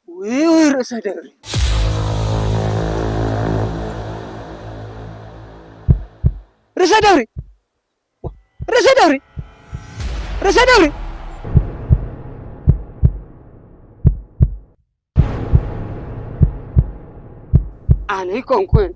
ውይ፣ ውይ፣ ርእሰ ደብሪ። ርእሰ ደብሪ። ርእሰ ደብሪ። ርእሰ ደብሪ። ኣነ ኣይኮንኩን።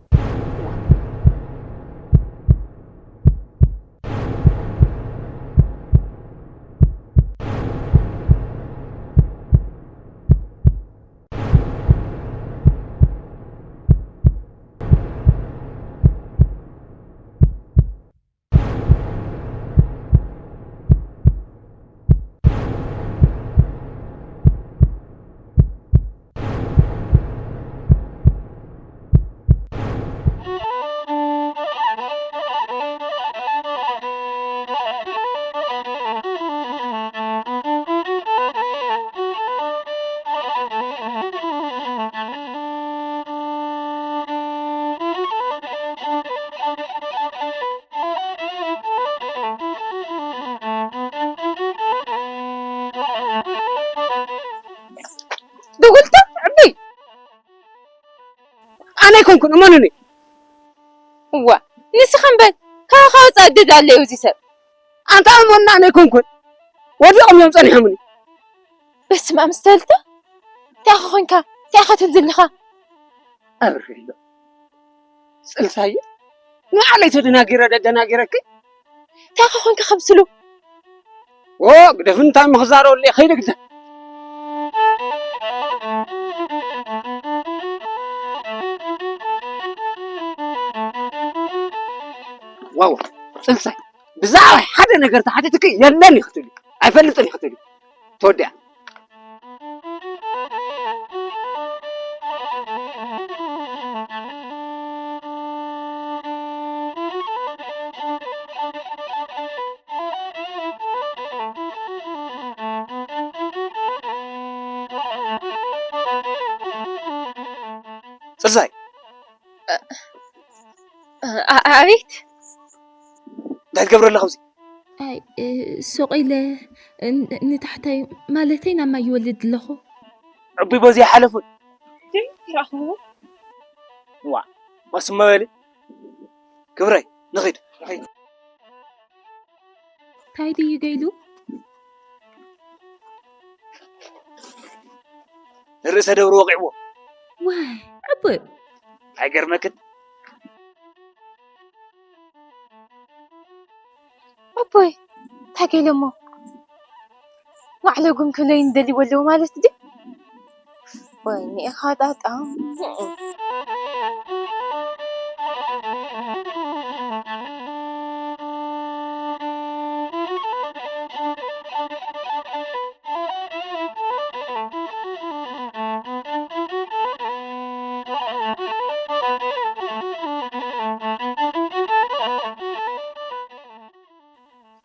ደጎልታ ዕበይ። ኣነ ኣይኮንኩን፣ እመኑኒ። እዋ፣ ንስኻ እምበር፣ ካባኻ ወጻኢ ዕድል ኣለዩ እዚ ሰብ። ኣንታ እመኑኒ፣ ኣነ ኣይኮንኩን። ወዲቖም እዮም ጸኒሖምኒ። በስመ ኣብ፣ ዝተልተ? እንታይ ኢኻ ኮንካ? እንታይ ኢኻ ትብል ዘለኻ? ኣብርሂሎ። ጽልሳየ፣ ንባዕለይ ተደናጊረ ደደናጊረኪ። እንታይ ኢኻ ኮንካ ከምስሉ? ዎ፣ ግደፍኒ፣ እንታይ ምኽዛረሉ እየ፣ ከይደ ግደፍ። ዋው፣ ጽልሳይ፣ ብዛዕባ ሓደ ነገር ተሓቲትኪ የለን ኢኺ ትብሊ፣ ኣይፈልጥን ኢኺ ትብሊ። ተወዲኣ። ጽልሳይ። እ፣ እ፣ ኣ-፣ ኣቤት። እንታይ ትገብሪ ኣለኺ ኣብዚ? ኣይ፣ እ፣ ሱቕ ኢለ፣ እ፣ ንታሕታይ ማለተይ ናብ ማይ ይወልድ ኣለኹ። ዕቡይ በዚ ይሓለፉን። ድም ይረኽቡ። ዋ፣ ቀስ መበሊ። ክብረይ፣ ንኺድ፣ ንኺድ። እንታይ ድዩ ገይሉ? ንርእሰ ደብሩ ወቂዕዎ። ዋይ፣ ዕቡይ። ኣይገርመክን? ዕቡይ፣ እንታይ ገይሎሞ? ማዕለጉም ክብለይ እንደልይዎ ኣለዉ ማለት ድዩ? ወይኔ ኢኻ ጣጣ።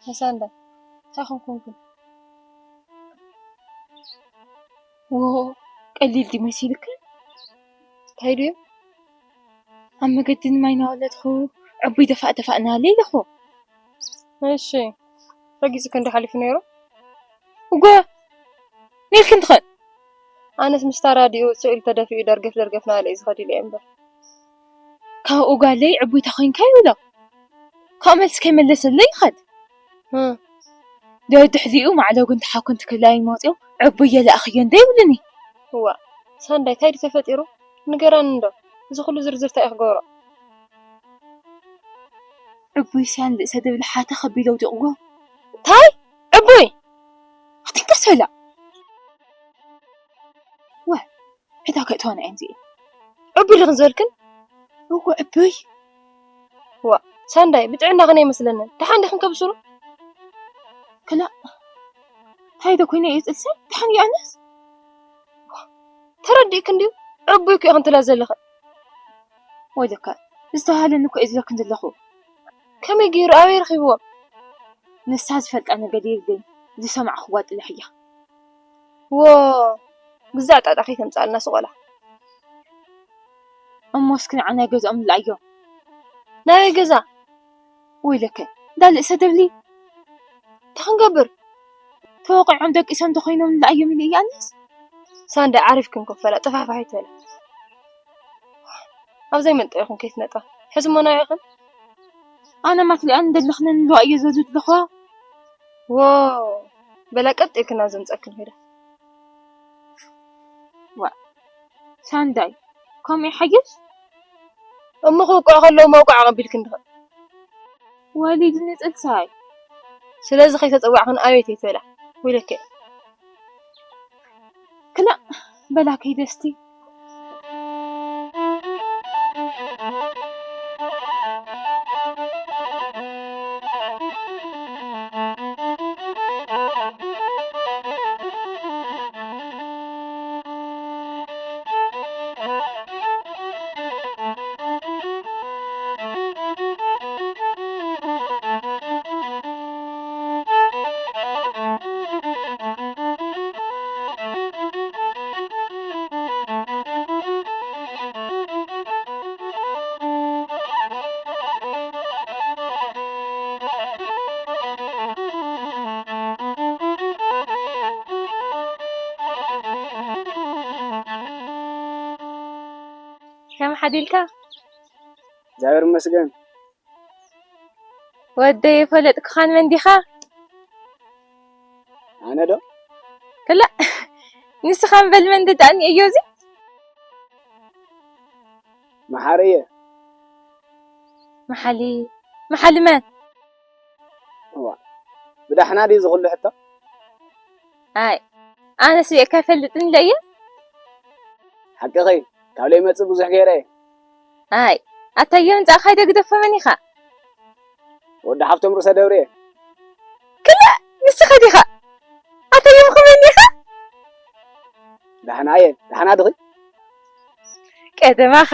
ሃሳንዳ፣ እንታይ ኮንኩን? ዎ፣ ቀሊል ድዩ መሲልክን? እንታይ ድዩ? ኣብ መገዲ ንማይ እናወለድኹ ዕቡይ ደፋእ ደፋእ እናበለ ኢለኹ። እሺ፣ ረጊጹ ክንዲ ሓሊፉ ነይሩ? እጓ፣ ኔልክን ትኸን። ኣነስ ምስታ ራድዮ ስእሊ ተደፊኡ ደርገፍ ደርገፍ ናበለ እዩ ዝኸድ ኢለ እየ እምበር። ካብኡ ጓለይ ዕቡይ ተኾይንካ ይብሎ። ካብ መልሲ ከይመለሰለይ ይኸድ። እ። ደድሕሪኡ ማዕለጉን ተሓኩን ትክላይን መፂኦም ዕቡይ የለኣኽዮ እንደ ይብሉኒ። እዋ፣ ሳንዳይ ታይ ድዩ ተፈጢሩ? ንገራኒ እንዶ። እዚ ኩሉ ዝርዝር ታይ እዩ ክገብሮ? ዕቡይ ሲያን ርእሰ ደብል ሓታ ከቢለ ውዲቕዎ። ታይ? ዕቡይ? ኣትንቀሰላ። ወ፣ ዕዳ ከእትዋና እየን እዚኤን። ዕቡይ ልኽን ዘልክን? እወ ዕቡይ። ዋ፣ ሳንዳይ፣ ብጥዕና ኽን ኣይመስለንን። ደሓን ዲኽን ከብስሩ? ክላ፣ ታይ ዶ ኮይነ እየ ጽልሰ? ደሓን እየ ኣነስ። ተረዲእክን ድዩ? ዕቡይ እኮ ኢኽን ትላ ዘለኽን። ወይለካ፣ ዝተባህለኒ እኮ እየ ዝብለክን ዘለኹ። ከመይ ገይሩ? ኣበይ ረኺብዎም? ንሳ ዝፈልጣ ነገር የብለይን። ዝሰማዕኽዋ ጥራሕ እያ። ዎ፣ ግዛዕ ጣጣ ከይተምጻልና ስቆላ። እሞ እስኪ ንዓ ናይ ገዝኦም ንልኣዮም። ናበይ ገዛ? ወይለከ፣ እንዳ ልእሰ ደብሊ። እንታይ ክንገብር? ተወቒዖም ደቂሶም እንተኾይኖም ንልኣዮም ኢለ እየ ኣነስ። ሳንዳይ ዓሪፍክን ኮፈላ፣ ጥፋፋሕ ኣይትበላ። ኣብ ዘይመንጠ ኢኹን ከይትነጣ። ሕዚ እሞ ናበይ ኢኽን? ኣነ ማትሊኣን እንደለኽን ንልዋ እየ ዘሉ ኣለኹዋ። ዎ፣ በላ ቀጥ ኢልክን ናብ ዘምጸክን ሄደ። ዋ፣ ሳንዳይ፣ ከምኡ ይሓይሽ? እሞ ክውቅዑ ከለዉ መውቃዕ ኣቐቢልክን ድኽን? ወሊድኒ ጽልሳይ። ስለዚ ከይተጸዋዕክን ኣቤት ኣይትበላ። ወይለከ። ክላእ፣ በላ ከይደ እስቲ። ከም ሓዲልካ? እግዚኣብሔር ይመስገን። ወደይ ፈለጥክኻን መን ዲኻ? ኣነ ዶ? ክላእ፣ ንስኻ እምበል መን ደዳእኒ እዮ እዚ? መሓሪ እየ። መሓሊ፣ መሓሊ መን? እዋ፣ ብዳሕና ድዩ ዝኹሉ ሕቶ? ኣይ፣ ኣነስ ሪኤካ ይፈልጥን ኢለ እየ። ሓቅኺ፣ ካብ ለይመጽእ ብዙሕ ገይረ እየ። ኣይ፣ ኣታዮ ምጻእኻ ይደግደፎ መን ኢኻ? ወዲ ሓፍቶም ርእሰ ደብሪ እየ። ክላእ፣ ንስኻ ዲኻ? ኣታዮ ምኹ መን ኢኻ? ዳሕና እየ፣ ዳሕና ድኺ? ቀደማኻ።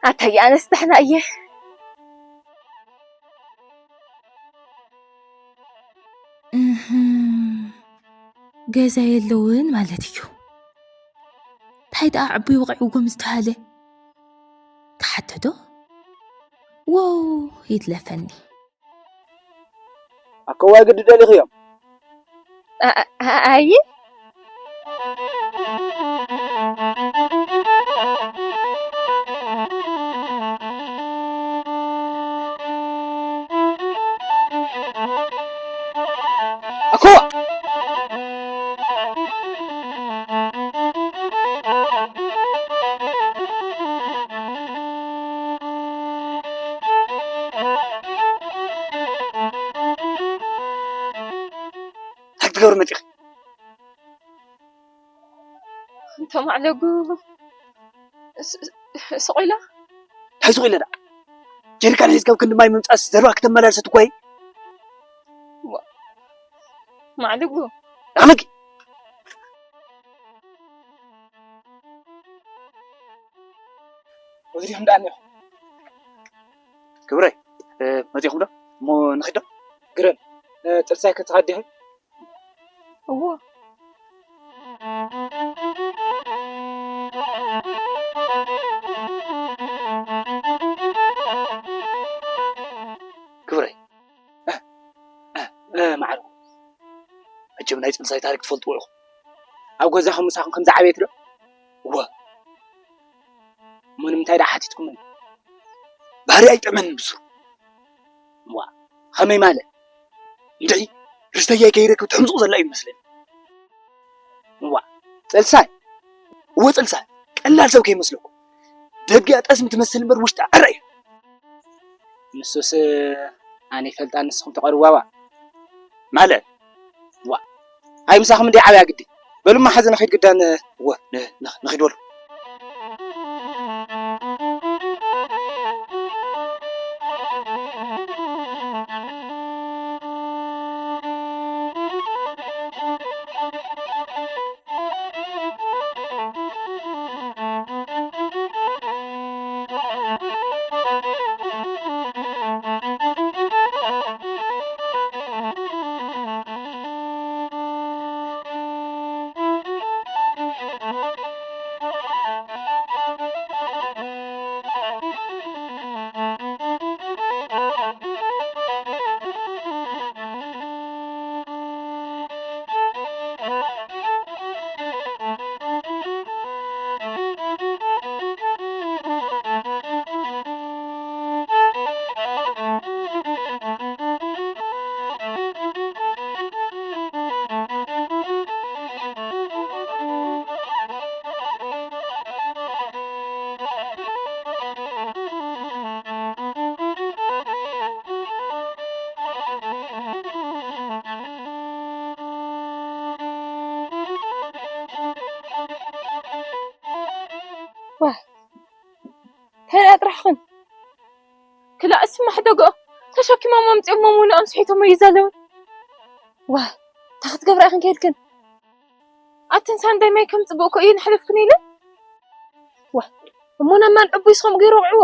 ኣታዮ ኣነስ ዳሕና እየ። እህ፣ ገዛ የለውን ማለት እዩ። እንታይ ደኣ ዕቡይ ወቒዕዎም ዝተሃለ? ክሓቶ ዶ? ዎው፣ ይትለፈኒ። ኣከዋይ ግዲ ደሊኽዮም? ኣ-፣ ኣ-፣ ኣየ? ኣኮዋ! እንታይ ክትገብሪ መፂኺ? እንተ ማዕለጉ ስ-፣ ስ-፣ ስቕ ኢላ? እንታይ ስቕ ኢለ ደኣ? ጀሪካን ሒዝካ ኣብ ክንዲ ማይ ምምጻእስ ዘረባ ክተመላልሰት እኮ እየ። ዋ፣ ማዕለጉ። ኣኽለኪ። ወዚርኩም ደኣ እኒኹም። ክብረይ፣ እ፣ መጺኹም ዶ? እሞ ንኺድ ዶ? ግረን፣ እ፣ ጥርሳይ ክትኸዲ ኢኺ? እዎ። ክብረይ፣ እ፣ እ፣ እ፣ ማዕረ። መቸም ናይ ጽንሳይ ታሪክ ትፈልጥዎ ኢኹም። ኣብ ገዛኹም ምሳኹም ከም ዝዓበየት ዶ? እወ። እሞ ንምንታይ ደኣ ሓቲትኩምኒ? ባህሪ ኣይጠመንን ብሱሩ። እዋ፣ ኸመይ ማለት? እንድዒ፣ ርስተያይ ከይረክብ ተሕምጽቑ ዘላ እዩ መስለኒ። እዋ፣ ጽልሳይ። እወ፣ ጽልሳይ። ቀላል ሰብ ከይመስለኩም። ደጊኣ ጠስሚ ትመስል እምበር ውሽጣ ዕረ እዩ። ንሱስ ኣነ ይፈልጣ፣ ንስኹም ተቐርዋዋ። ማለት? ዋ፣ ኣይ ምሳኹም እንደ ዓብያ ግዲ። በሉ፣ እማ ሓዚ ንኺድ ግዳን፣ ወ፣ ን-፣ ን-፣ ንኺድ በሉ። ዋ፣ እንታይ ደኣ ጥራሕኽን? ክላእ እስማ ሕደግኦ ተሸኪሞም ኣምጺኦሞ ምውንኦም ስሒቶም ይዛለውን። ዋ፣ እንታይ ክትገብራ ኢኽን ከይድክን? ኣትን ሳንዳይ ማይ ከምጽብእ እኮ እየን ኣሕለፍክን ኢለ። ዋ፣ እሞ ናብ ማን ዕቡይ ስኹም ገይሩ ወቕዕዎ?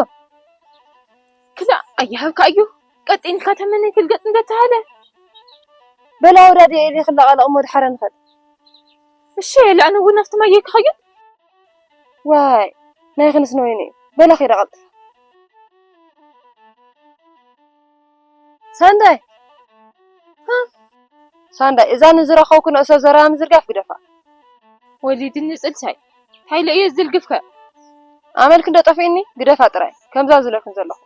ክላእ ኣያሃብካ እዩ። ቀጢንካ ተመነይ ትልገጽ እንደተሃለ። በላ ወዳዲ ኤሊ ክላቐለቕ እሞ ድሓረ ንኸድ። እሺ፣ ኢለ ኣነ እውን ኣብቲ ማየ ክኸይድ። ዋይ፣ ናይ ክንስ ነወይኒ። በላ ኺዳ ቀልጥፍ። ሳንዳይ። ሃ? ሳንዳይ፣ እዛ ንዝረኸብኩ ንእሶ ዘረባ ምዝርጋፍ ግደፋ። ወሊድኒ ጽልሳይ። እንታይ ኢለ እየ ዝዝልግፍከ? ኣመልክ እንዶ ጠፊእኒ፣ ግደፋ ጥራይ። ከምዛ ዝለክን ዘለኹ።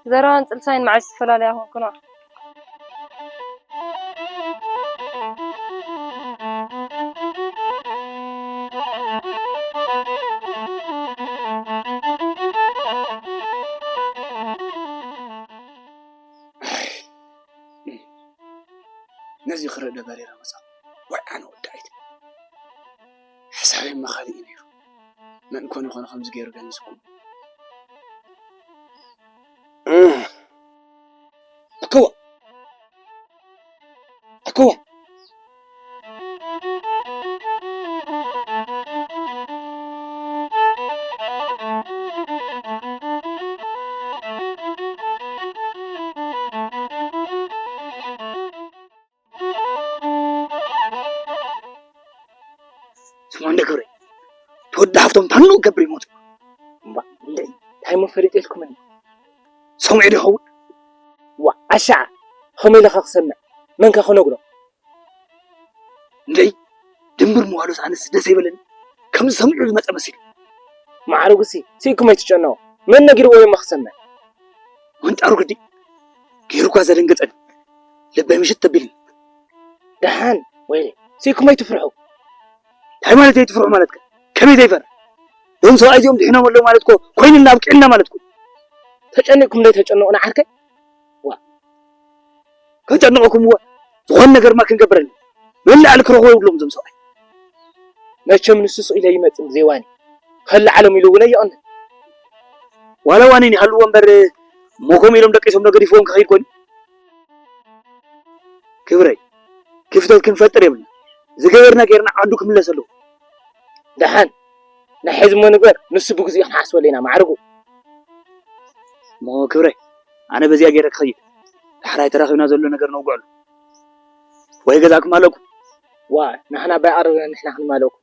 ዘረባን ጽልሳይን መዓስ ዝተፈላለያ ኮንኩና? ነዚ ክርኢ ዶ በሪረ መጻኹ? ወይ ኣነ ወዳኢት። ሓሳበይ እማ ካልእ እዩ ነይሩ። መን ኮን ይኾን ከምዚ ገይሩ ገኒዝኩም? ኣከዋ! ኣከዋ! ስምዑ እንደ ክብረይ፣ ተወዲ ሃፍቶም ታኑ ገብር ይሞቱ። እምባ፣ እንደ እንታይ እሞ ፈሊጥ ኢልኩምኒ? ሰምዑ ዶ ይኸውን? ዋ፣ ኣሻዓ፣ ኸመይ ኢለ ኸ ክሰምዕ? መን ከ ክነግሮ? እንደይ፣ ድንብር መዋሎስ ኣነስ ደስ ኣይበለኒ። ከምዚ ሰምዑ ዝመጸ መሲሉ። ማዕረጉሲ፣ ስኢኩም ኣይትጨነቑ። መን ነጊርዎ እሞ ክሰምዕ? ወንጣሩ ግዲ፣ ገይሩ እኳ ዘደንገጸኒ። ልበይ ምሽት ተቢልኒ። ደሓን፣ ወይለይ፣ ስኢኩም ኣይትፍርሑ። እንታይ ማለት ኣይትፍርሑ ማለትከ? ከመይ ዘይፈርሕ? እዞም ሰብኣይ እዚኦም ድሒኖም ኣለዉ ማለት እኮ፣ ኮይኑልና ኣብቂዕልና ማለት እኮ። ተጨኒቕኩም ዶ ኣይተጨነቑን ዓርከይ? ዋ። ከጨንቐኩም እወ። ዝኾነ ነገርማ ክንገብረሉ። መላእ ክረኽቦ ይብሎም እዞም ሰብኣይ። መቸም ንሱ ስቕ ኢለ ይመጽእ ብዘይ ዋኒ። ከለዓሎም ኢሉ እውን ኣይቕንን። ዋላ ዋኒን ይሃልዎ እምበር፣ እሞ ከምኡ ኢሎም ደቂሶም ዶ ገዲፍዎም ክኸይድ ኮይኑ? ክብረይ፣ ክፍተት ክንፈጥር የብልና። ዝገበርና ጌርና ዓዱ ክምለስ ኣለዎ። ደሓን፣ ናይ ሕዚ እሞ ንግበር፣ ንሱ ብግዚኡ ክንሓስበሉ ኢና፣ ማዕርጉ። እሞ ክብረይ፣ ኣነ በዚኣ ገይረ ክኸይድ። ዳሕራይ ተራኺብና ዘሎ ነገር ነውግዐሉ። ወይ ገዛእኩም ኣለኩም። ዋ፣ ንሕና ኣባይ ዓረብ ንሕና ክንማለኩም።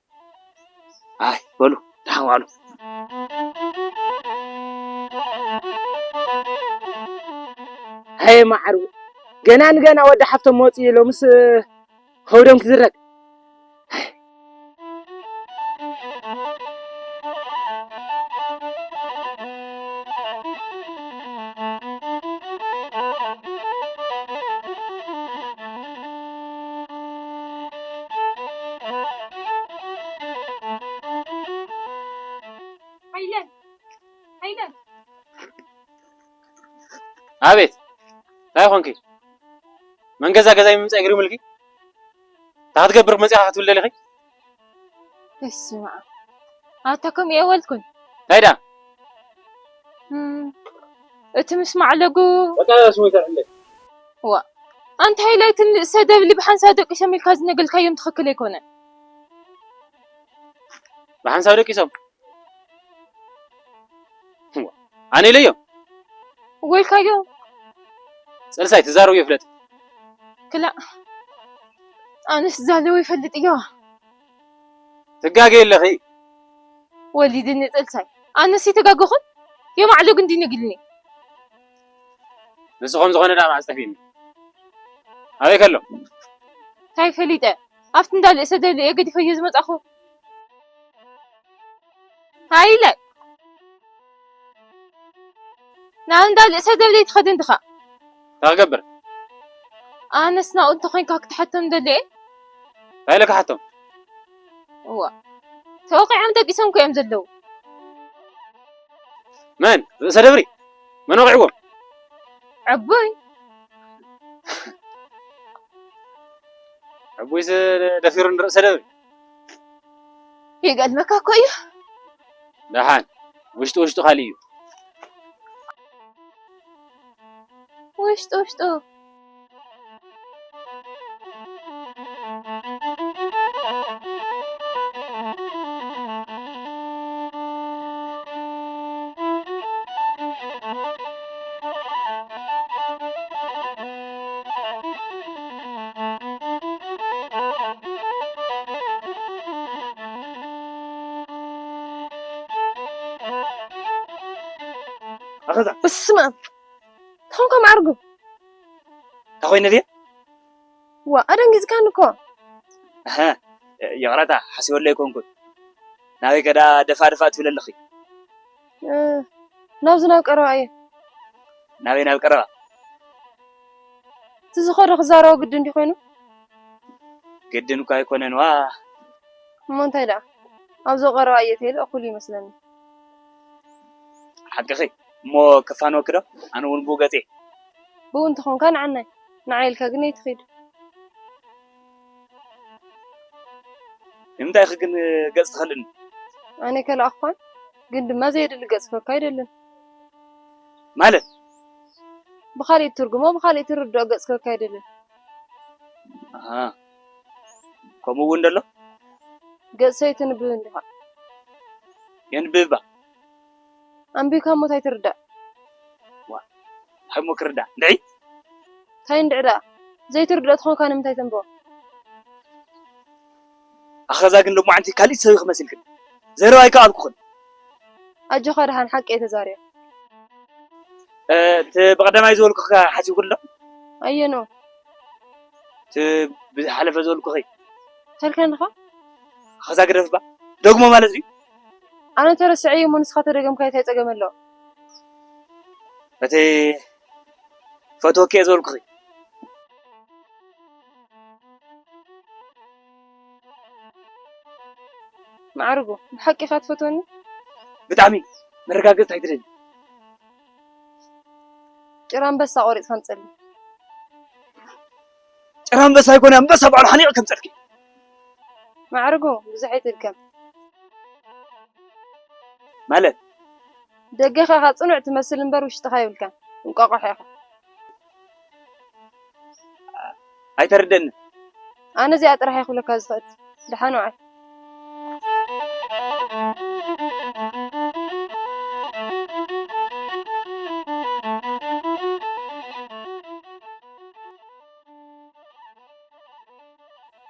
ኣይ፣ በሉ፣ ደሓን ዋሉ። ኣየ ማዕሩ፣ ገና ንገና ወዲ ሓፍቶም መፂኡ ኢሎ ምስ ከብዶም ክዝረግ። ሓይለ፣ ሓይለ። ኣቤት፣ እንታይ ኾንኪ? መን ገዛ ገዛይ ምምጻእ ይግርምልኪ? እንታይ ክትገብር መጺኻ ክትብል ደሊኺ? በስመ ኣብ። ኣታ ከምኡ የበልኩን። እንታይ ደኣ? እም፣ እቲ ምስ ማዕለጉ በቃ ስሙ ይሰርሕለይ። ዋ፣ ኣንታ ሃይላይትን ንእሰ ደብሊ ብሓንሳብ ደቂሶም ኢልካ ዝነገልካዮም ትኽክል ኣይኮነን። ብሓንሳብ ደቂሶም? ዋ፣ ኣነ ኢለዮ። ወልካዮ። ጸልሳይ ትዛረቡ ይፍለጥ። ክላ፣ ኣነስ ዛለወ ይፈልጥ እዮ። ትጋገ የለኺ። ወሊድኒ ጸልሳይ። ኣነስ ይተጋገኹን? የማዕለጉ እንዲ ንግልኒ። ንሱ ከም ዝኾነ ደኣ መዓስ ጠፊእኒ? ኣበይ ከሎ? እንታይ ፈሊጠ? ኣብቲ እንዳ ልእሰ ደብሊ እየ ገዲፈዮ ዝመጻኹ። ሃይለ፣ ናብ እንዳ ልእሰ ደብሊ ትኸድን ድኻ? እንታይ ክገብር? ኣነስ ናብኡ እንተኾይንካ ክትሓቶም ደልየ። እንታይ ኢለ ክሓቶም? እዋ፣ ተወቒዖም ደቂሶም እኮ እዮም ዘለዉ። መን? ርእሰ ደብሪ? መን ወቒዕዎም? ዕቡይ። ዕቡይስ ደፊሩ ንርእሰ ደብሪ? ይገድመካ እኮ እዩ። ደሓን፣ ውሽጡ ውሽጡ ካልእ እዩ። ውሽጡ ውሽጡ። ኣኸዛ። በስመ ኣብ። እንታይ ኾንካ ማዕርጉ? እንታይ ኮይነ ድየ? ዋ፣ ኣደንጊጽካኒ እኮ። ኣሀ፣ ይቕረታ፣ ሓሲበሉ ኣይኮንኩን። ናበይ ከ ደኣ ደፋ ደፋ ትብል ኣለኺ? እ፣ ናብዚ ናብ ቀረባ እየ። ናበይ ናብ ቀረባ? እቲ ዝኸዶ ክዛረቦ ግድን ድዩ ኮይኑ? ግድን እኮ ኣይኮነን ዋ። እሞ እንታይ ደኣ? ኣብዚ ቀረባ እየ ተይለ እኹል ይመስለኒ። ሓቅኺ። እሞ ከፋንወኪ ዶ? ኣነ እውን ብኡ ገጼ። ብኡ እንተኾንካ ንዓናይ። ንዓይ ኢልካ ግን ኣይትኺድ። ንምንታይ ኢኺ ግን ገጽ ትኸልእኒ? ኣነ ከለኣኽኳን ግን ድማ ዘየድሊ ገጽ ክህበካ ኣይደልን። ማለት? ብኻልእ ትርጉሞ ብኻልእ ትርድኦ ገጽ ክህበካ ኣይደልን። ኣሃ። ከምኡ እውን ደሎ? ገጽ ሰይትንብብ እንዲኻ። የንብብ እባ። ኣንቢብካ እሞ እንታይ ትርዳእ? ዋ፣ እንታይ እሞ ክርዳእ? እንድዒ? እንታይ እንድዒ ደኣ? ዘይትርድኦ ተኾንካ ንምንታይ ተንብቦ? ኣኸዛ ግን ሎማዓንቲ ካልእ ሰብ ኢኺ መሲልክን። ዘረባ ኣይከኣልኩኽን። ኣጆኻ ደሓን ሓቂ እየ ተዛሪበ። እ፣ እቲ ብቐዳማይ ዝበልኩኻ ሓሲብኩ ኣሎ? ኣየኖ? እቲ ብዝሓለፈ ዝበልኩኺ። እንታይ ኢልካ ኣለኻ? ኸዛ ግደፍ እባ። ደግሞ ማለት ድዩ? ኣነ ተረስዐ እየ እሞ ንስኻ ተደገምካዮ እንታይ ጸገም ኣለዎ? እቲ ፈትወኪ እየ ዝበልኩኺ። ማዕርጉ፣ ብሓቂ ኢኻ ትፈትወኒ? ብጣዕሚ። መረጋገጽ እንታይ ትደሊ? ጭራ ኣንበሳ ቆሪጽካ ኣምጸልኒ። ጭራ ኣንበሳ ኣይኮነ፣ ኣንበሳ ባዕሉ ሓኒቐ ከምጸልኪ። ማዕርጉ፣ ብዙሕ ኣይትድከም። ማለት? ደገኻ ኢኻ ጽኑዕ ትመስል እምበር ውሽጥኻ የብልካን። እንቋቑሖ ኢኻ። ኣይተረደንን። ኣነ እዚኣ ጥራሕ እየ ክብለካ ዝኽእል። ደሓን ውዓል።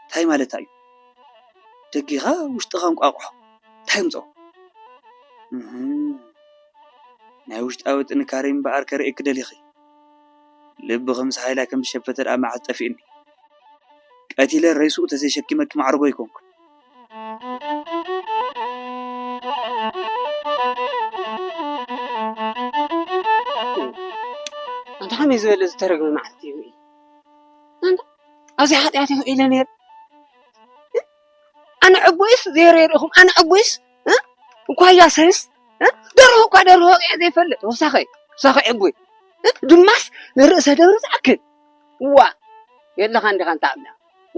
እንታይ ማለታ እዩ? ደጊኻ ውሽጥኻ እንቋቑሖ። እንታይ ምጾ? እህ፣ ናይ ውሽጣዊ ጥንካረ እምበኣር ከርእየኪ ደሊኺ። ልብኺ ምስ ሓይላ ከም ዝሸፈተ ደኣ መዓስ ጠፊእኒ። ቀቲለ ሬስኡ ተዘይሸኪመኪ ማዕርጎ ኣይኮንኩን። ኣንታ ከመይ ዝበለ ዝተረግመ መዓልቲ እዩ። ኣንታ ኣብዚ ሓጢኣት ውዒለ ነይረ። ኣነ ዕቡይስ ዘይረርኹም ኣነ ዕቡይስ እንኳያ ሰስ ደርሆ እኳ ደርሆ ወቂዐ ዘይፈልጥ ወሳኸ ወሳኸ ዕቡይ ድማስ ንርእሰ ደብሪ ዝኣክል ዋ የለኻ እንዲኻ እንታ ኣብላ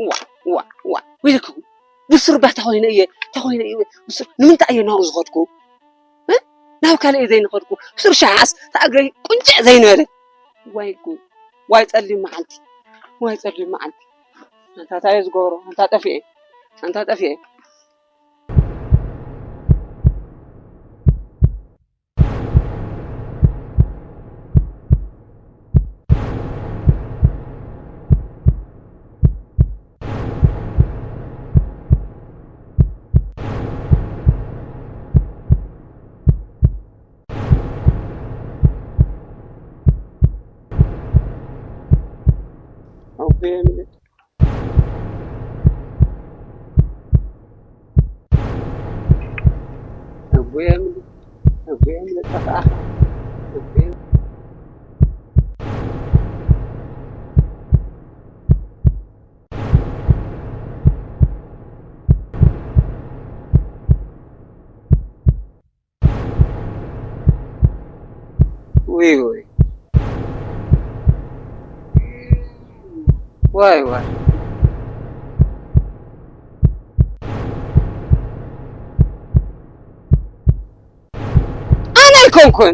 ዋ ዋ ዋ ወይልኩም ብሱር ባ ተኾይነ እየ ተኾይነ እየ ብሱር ንምንታይ እየ ናብኡ ዝኸድኩ ናብ ካልእ ዘይንኸድኩ ብሱር ሸሓስ ተኣግረይ ቁንጭዕ ዘይነበረ ዋይ ጉድ ዋይ ጸሊም መዓልቲ ዋይ ጸሊም መዓልቲ ኣንታ እንታይ እየ ዝገብሮ ኣንታ ጠፊኤ ኣንታ ጠፊኤ ውይ ውይ ዋይ ዋይ ኣነ ኣይኮንኩን